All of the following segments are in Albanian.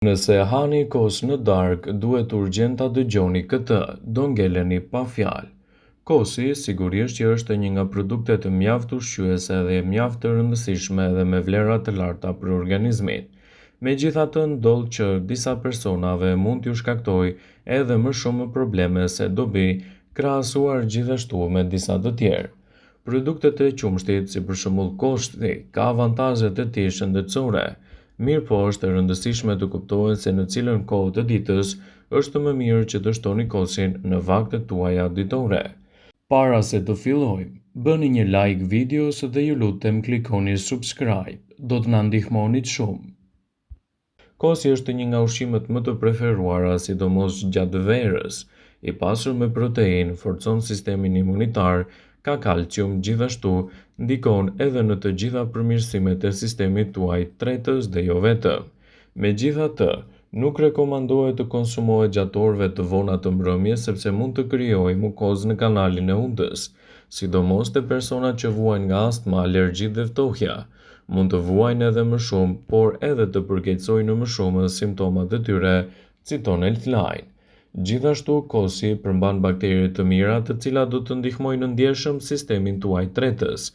Nëse hani kos në darkë, duhet urgjent ta dëgjoni këtë, do ngeleni pa fjalë. Kosi, sigurisht që është një nga produktet mjaft ushqyese dhe mjaft të rëndësishme dhe me vlera të larta për organizmin. Megjithatë ndodh që disa personave mund t'ju shkaktojë edhe më shumë probleme se dobi, krahasuar gjithashtu me disa të tjerë. Produktet e qumështit, si për shembull kosi, ka avantazhet e tij shëndetësore. Mirëpo është e rëndësishme të kuptohet se në cilën kohë të ditës është më mirë që të shtoni kosin në vaktet tuaja ditore. Para se të fillojmë, bëni një like videos dhe ju lutem klikoni subscribe, do të na ndihmonit shumë. Kosi është një nga ushqimet më të preferuara, sidomos gjatë verës. I pasur me proteinë, forcon sistemin imunitar, ka kalcium, gjithashtu ndikon edhe në të gjitha përmirësimet e sistemit tuaj tretës dhe jo vetëm. Megjithatë, nuk rekomandohet të konsumohet gjatë orëve të vona të mbrëmjes sepse mund të krijojë mukozë në kanalin e hundës, sidomos te personat që vuajnë nga astma, alergjitë dhe ftohja. Mund të vuajnë edhe më shumë, por edhe të përkeqësojnë më shumë simptomat e tyre, citon Healthline. Gjithashtu, kosi përmban bakterie të mira të cilat do të ndihmojnë ndjeshëm sistemin tuaj tretës.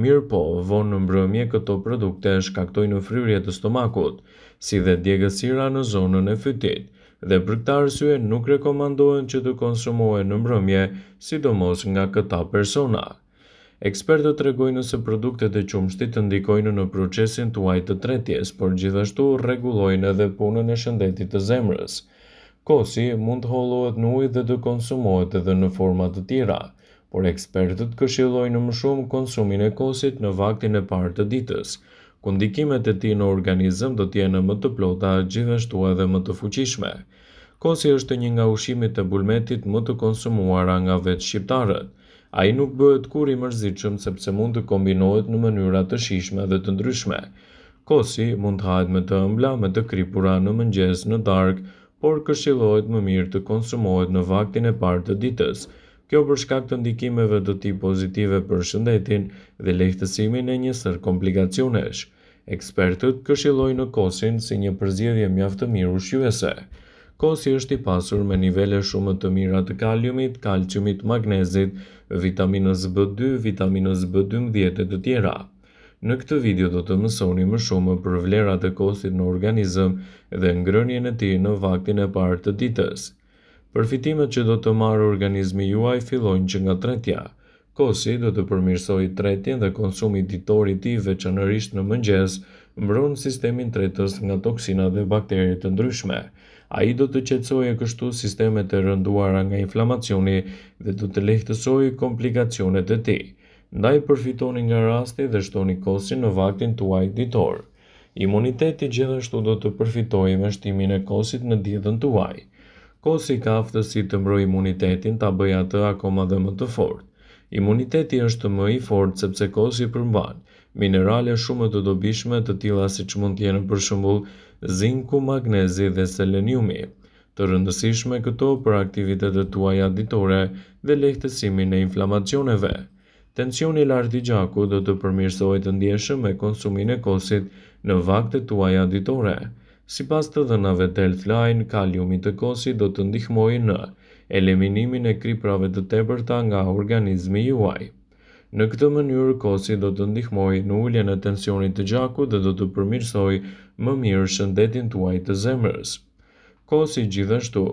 Mirëpo, vonë në mbrëmje këto produkte shkaktojnë fryrje të stomakut, si dhe djegësira në zonën e fytit, dhe për këtë arsye nuk rekomandohen që të konsumohen në mbrëmje, sidomos nga këta persona. Ekspertët tregojnë se produktet e qumështit ndikojnë në procesin tuaj të tretjes, por gjithashtu rregullojnë edhe punën e shëndetit të zemrës. Kosi mund të hollohet në ujë dhe të konsumohet edhe në forma të tjera, por ekspertët këshillojnë më shumë konsumin e kosit në vaktin e parë të ditës, ku ndikimet e tij në organizëm do të jenë më të plota, gjithashtu edhe më të fuqishme. Kosi është një nga ushqimet e bulmetit më të konsumuara nga vetë shqiptarët. Ai nuk bëhet kurrë i mërzitshëm sepse mund të kombinohet në mënyra të shijshme dhe të ndryshme. Kosi mund të hahet me të ëmbla, me të kripura, në mëngjes, në darkë, por këshillohet më mirë të konsumohet në vaktin e parë të ditës. Kjo për shkak të ndikimeve të tij pozitive për shëndetin dhe lehtësimin e një sërë komplikacionesh. Ekspertët këshillojnë kosin si një përzgjedhje mjaft të mirë ushqyese. Kosi është i pasur me nivele shumë të mira të kaliumit, kalciumit, magnezit, vitaminës B2, vitaminës B12 e të tjera. Në këtë video do të mësoni më shumë për vlerat e kosit në organizëm dhe ngrënien e tij në vaktin e parë të ditës. Përfitimet që do të marrë organizmi juaj fillojnë që nga tretja. Kosi do të përmirësojë tretjen dhe konsumi ditor i tij veçanërisht në mëngjes mbron sistemin tretës nga toksinat dhe bakterie të ndryshme. Ai do të qetësojë kështu sistemet e rënduara nga inflamacioni dhe do të lehtësojë komplikacionet e tij. Ndaj përfitoni nga rasti dhe shtoni kosin në vaktin tuaj ditor. Imuniteti gjithashtu do të përfitojë me shtimin e kosit në dietën tuaj. Kosi ka aftësi të mbrojë imunitetin, ta bëjë atë akoma dhe më të fortë. Imuniteti është më i fortë sepse kosi përmban minerale shumë të dobishme të tilla siç mund të jenë për shembull zinku, magnezi dhe seleniumi. Të rëndësishme këto për aktivitetet tuaja ditore dhe lehtësimin e inflamacioneve. Tensioni i lartë i gjakut do të përmirësohet ndjeshëm me konsumin e kosit në vaktet tuaja ditore. Sipas të dhënave të Healthline, kaliumi te kosi do të ndihmojë në eliminimin e kriprave të tepërta nga organizmi juaj. Në këtë mënyrë, kosi do të ndihmojë në uljen e tensionit të gjakut dhe do të përmirësojë më mirë shëndetin tuaj të zemrës. Kosi gjithashtu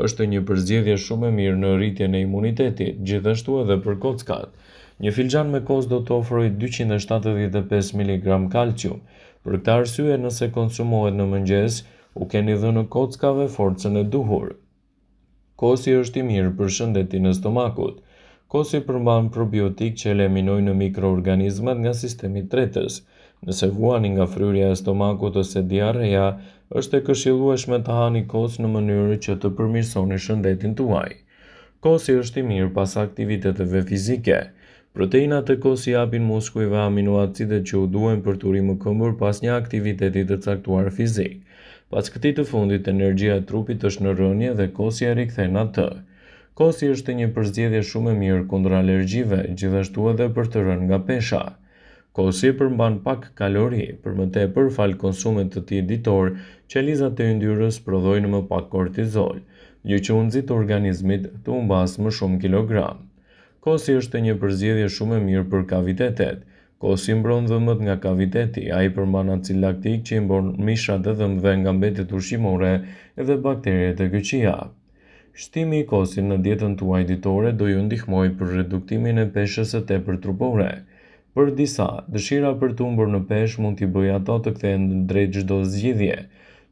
është një përzgjedhje shumë e mirë në rritjen e imunitetit, gjithashtu edhe për kockat. Një filxhan me kos do të ofrojë 275 mg kalcium. Për këtë arsye, nëse konsumohet në mëngjes, u keni dhënë kockave forcën e duhur. Kosi është i mirë për shëndetin e stomakut. Kosi përmban probiotikë që eliminojnë mikroorganizmat nga sistemi tretës. Nëse vuani nga fryrja e stomakut ose diarreja, është e këshillueshme të hani kos në mënyrë që të përmirësoni shëndetin tuaj. Kosi është i mirë pas aktiviteteve fizike. Proteinat e kosit japin muskujve aminoacidet që u duhen për t'u rimëkëmbur pas një aktiviteti të caktuar fizik. Pas këtij të fundit, energjia e trupit është në rënie dhe kosi e rikthen atë. Kosi është një përzgjedhje shumë e mirë kundër alergjive, gjithashtu edhe për të rënë nga pesha. Kosi përmban pak kalori, për më tepër, falë konsumit të tij ditor, qelizat e yndyrës prodhojnë më pak kortizol, gjë që u nxit organizmit të humbasë më shumë kilogramë. Kosi është një përzgjedhje shumë e mirë për kavitetet. Kosi mbron dhëmbët nga kaviteti, ai përmban acid laktik që i mbron mishrat e dhëmbëve nga mbetjet ushqimore dhe bakteret e këqija. Shtimi i kosit në dietën tuaj ditore do ju ndihmojë për reduktimin e peshës së tepërt trupore. Për disa, dëshira për të humbur në peshë mund t'i bëjë ato të kthehen drejt çdo zgjidhje,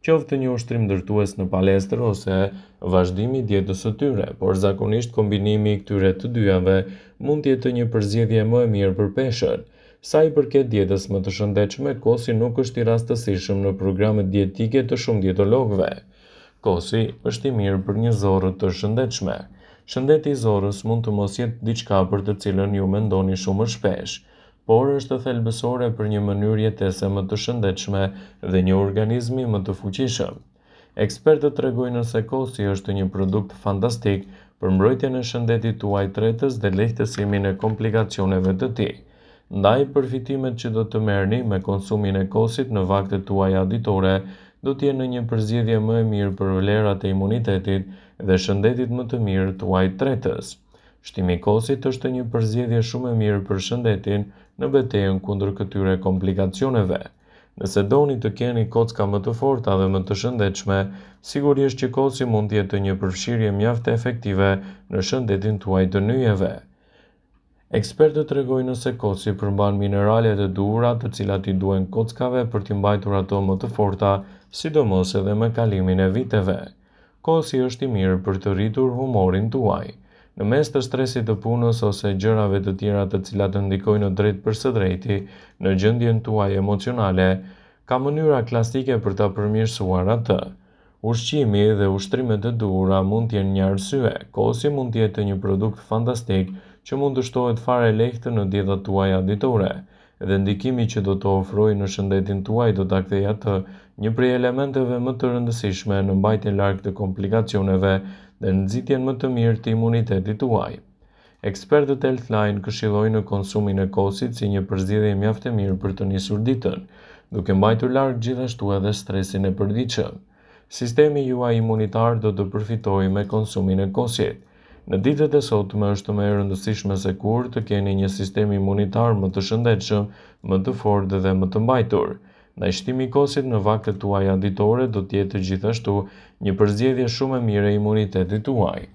qoftë një ushtrim ndërtues në palestër ose vazhdimi i dietës së tyre, por zakonisht kombinimi i këtyre të dyjave mund të jetë një përzgjedhje më e mirë për peshën. Sa i përket dietës më të shëndetshme, kosi nuk është i rastësishëm në programet dietike të shumë dietologëve. Kosi është i mirë për një zorrë të shëndetshme. Shëndeti i zorrës mund të mos jetë diçka për të cilën ju mendoni shumë shpesh, por është thelbësore për një mënyrë jetese më të shëndetshme dhe një organizmi më të fuqishëm. Ekspertët tregojnë se kosi është një produkt fantastik për mbrojtjen e shëndetit tuaj tretës dhe lehtësimin e komplikacioneve të tij. Ndaj, përfitimet që do të merrni me konsumin e kosit në vaktet tuaja ditore do të jenë një përzgjedhje më e mirë për vlerat e imunitetit dhe shëndetit më të mirë tuaj tretës. Shtimi i kosit është një përzgjedhje shumë e mirë për shëndetin në betejën kundër këtyre komplikacioneve. Nëse doni të keni kocka më të forta dhe më të shëndetshme, sigurisht që kosi mund të jetë një përfshirje mjaft efektive në shëndetin tuaj të nyjeve. Ekspertët tregojnë se kosi përmban mineralet e duhura të cilat i duhen kockave për t'i mbajtur ato më të forta, sidomos edhe me kalimin e viteve. Kosi është i mirë për të rritur humorin tuaj. Në mes të stresit të punës ose gjërave të tjera të cilat ndikojnë drejtpërsëdrejti në gjendjen tuaj emocionale, ka mënyra klasike për ta përmirësuar atë. Ushqimi dhe ushtrimet e duhura mund të jenë një arsye. Kosi mund të jetë një produkt fantastik që mund të shtohet fare lehtë në dietat tuaja ditore dhe ndikimi që do të ofrojë në shëndetin tuaj do ta kthejë atë një prej elementeve më të rëndësishme në mbajtjen larg të komplikacioneve dhe nxitjen më të mirë të imunitetit tuaj. Ekspertët Healthline këshillojnë konsumin e kosit si një përzgjedhje mjaft e mirë për të nisur ditën, duke mbajtur larg gjithashtu edhe stresin e përditshëm. Sistemi juaj imunitar do të përfitojë me konsumin e kosit. Në ditët e sotme është më e rëndësishme se kurrë të keni një sistem imunitar më të shëndetshëm, më të fortë dhe më të mbajtur. Ndaj shtimi i kosit në vaktet tuaja ditore do të jetë gjithashtu një përzgjedhje shumë e mirë e imunitetit tuaj.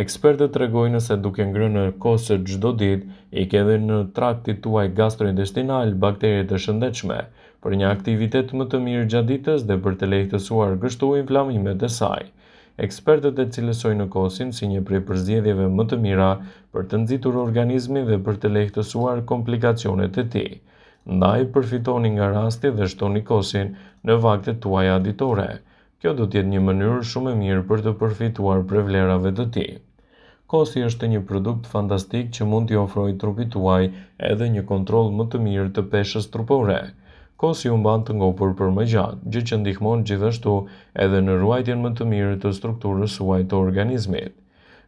Ekspertët tregojnë se duke ngrënë kos çdo ditë, i ke në traktin tuaj gastrointestinal bakteret e shëndetshme, për një aktivitet më të mirë gjatë ditës dhe për të lehtësuar kështu inflamimet e saj. Ekspertët e cilësojnë kosin si një prej përzgjedhjeve më të mira për të nxitur organizmin dhe për të lehtësuar komplikacionet e tij. Ndaj, përfitoni nga rasti dhe shtoni kosin në vaktet tuaja ditore. Kjo do të jetë një mënyrë shumë e mirë për të përfituar prej vlerave të tij. Kosi është një produkt fantastik që mund t'i ofrojë trupit tuaj edhe një kontroll më të mirë të peshës trupore. Kosi ju mban të ngopur për më gjatë, gjë që ndihmon gjithashtu edhe në ruajtjen më të mirë të strukturës suaj të organizmit.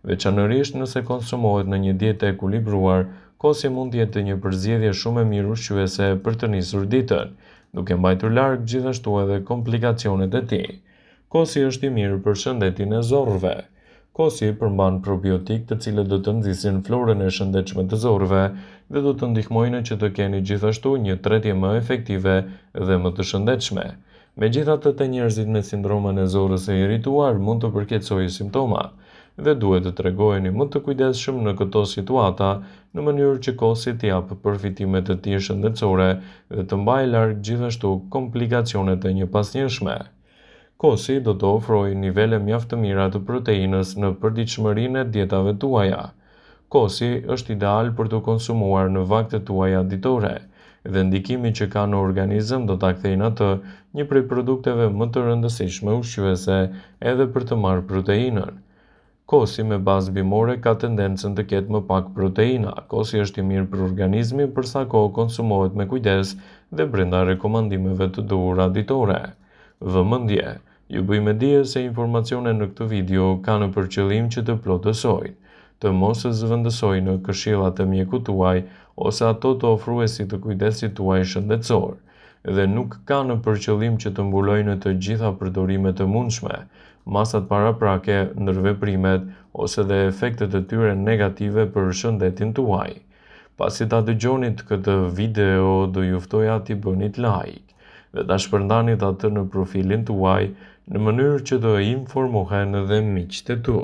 Veçanërisht nëse konsumohet në një dietë të ekuilibruar, kosi mund të jetë një përzgjedhje shumë e mirë ushqyese për të nisur ditën, duke mbajtur larg gjithashtu edhe komplikacionet e tij. Kosi është i mirë për shëndetin e zorrëve. Kosi përmban probiotikë të cilët do të nxisin florën e shëndetshme të zorrëve dhe do të ndihmojnë që të keni gjithashtu një tretje më efektive dhe më të shëndetshme. Megjithatë te njerëzit me sindromën e zorrës së irrituar mund të përkeqësojë simptomat dhe duhet të tregoheni më të kujdesshëm në këto situata në mënyrë që kosi të japë përfitimet e tij shëndetësore dhe të mbajë larg gjithashtu komplikacionet e njëpasnjëshme. Kosi do të ofrojë nivele mjaft të mira të proteinës në përditshmërinë e dietave tuaja. Kosi është ideal për t'u konsumuar në vaktet tuaja ditore dhe ndikimi që ka në organizëm do ta kthejnë atë një prej produkteve më të rëndësishme ushqyese edhe për të marrë proteinën. Kosi me bazë bimore ka tendencën të ketë më pak proteina. Kosi është i mirë për organizmin për sa kohë konsumohet me kujdes dhe brenda rekomandimeve të duhura ditore. Vëmendje! Ju bëj me dije se informacionet në këtë video kanë për qëllim që të plotësojnë. të mos zëvendësojnë këshillat e mjekut tuaj ose ato të ofruesit të kujdesit tuaj shëndetësor dhe nuk kanë për qëllim që të mbulojnë të gjitha përdorimet e mundshme, masat paraprake, ndërveprimet ose dhe efektet e tyre negative për shëndetin tuaj. Pasi ta dëgjonit këtë video, do ju ftoja t'i bënit like dhe ta shpërndanit atë në profilin tuaj në mënyrë që të informohen edhe miqtë e tu.